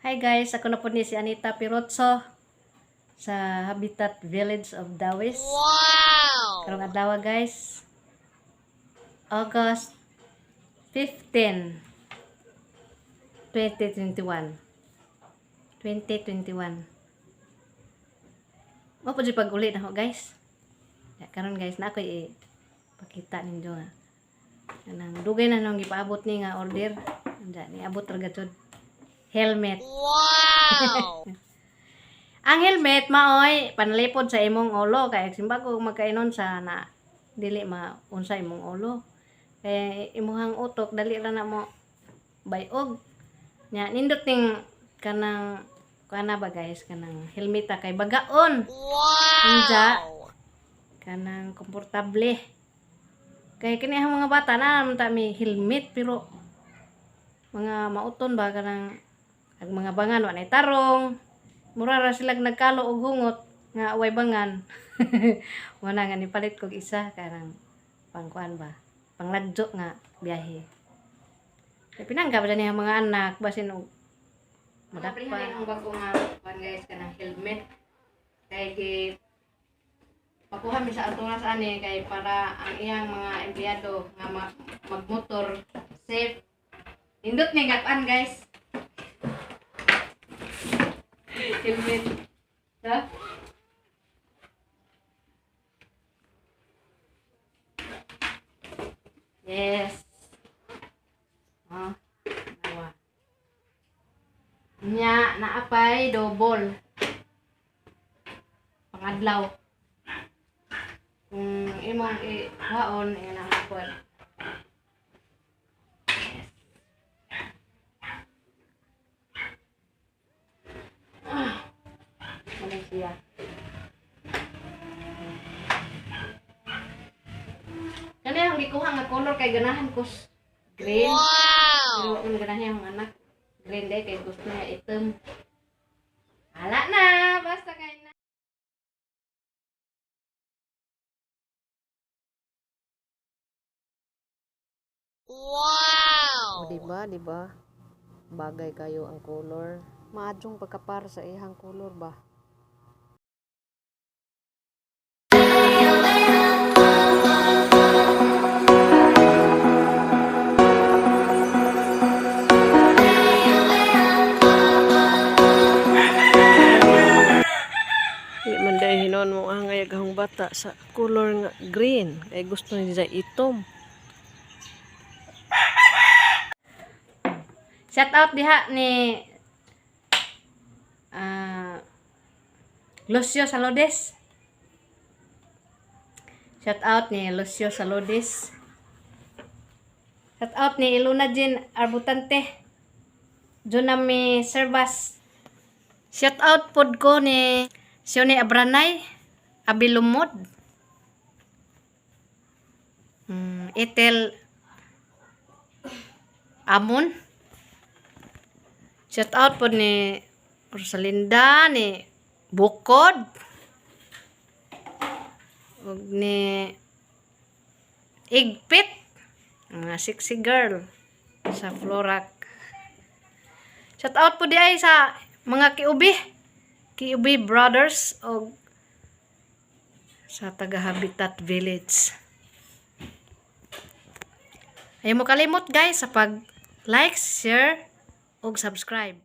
Hi guys, ako na po ni si Anita Pirotso sa Habitat Village of Dawis. Wow! Karong adlaw, guys. August 15, 2021. 2021. Mo po pag uli na ho, guys. Ya, karon guys, na ako ipakita ninyo nga. Kanang dugay na nung gipaabot ni nga order. Anda ni abot ra gajud. Helmet. Wow! Ang helmet maoy panlipod sa imong ulo kay simbago magkainon sa na dili maunsa imong ulo. Kay imuhang utok dali ra na mo bayog. Nya nindot ning kanang kana ba guys, kanang helmeta kay bagaon. Unja Wow! kanang komportable. Kay kini ang mga bata na naman ta may helmet, pero mga mauton ba, kanang ag mga bangan wa nay tarong. Mura ra sila nagkalo og hungot nga way bangan. Mo na nga nipalit kog isa kanang pangkuan ba, panglagjo nga biyahe. Kay pinangga ba niya mga anak basin og madakpan ang bago nga kuan guys, kanang helmet, kay gi pakuha mi sa aturas ani kay para ang iyang mga empleyado nga magmotor safe. Nindot ni nga kuan guys. Helmet. Ha? Yes. Oh, nawa. Nya naapay double. Pangadlaw. Kung imong iwaon, inga na ang kuan. Yes. Ah. Ano siya? Kani ang gikuha nga color kay ganahan ko green. Pero Wow! wa man ganahan ang anak. Green day kay gusto niya itim. Hala na, basta kay na. Wow! Diba, diba? Bagay kayo ang color. Maadjong pagkapar sa ihang color ba? Di man dahil hinon mo ang agahong bata sa color nga green. Kay gusto niya itom. Shout out diha ni Lucio Salodes. Shout out ni Lucio Salodes. Shout out ni Iluna Jean Arbutante. Junami Servas. Shout out pod ko ni Sione Abranay Abilumod. Ethel Amon. Shout out po ni Rosalinda, ni Bukod, ug ni Igpit, mga sexy girl sa Florac. Shout out po di ay sa mga Kiubi, Kiubi Brothers og sa taga Habitat Village. Ayaw mo kalimot guys sa pag like, share, ug subscribe.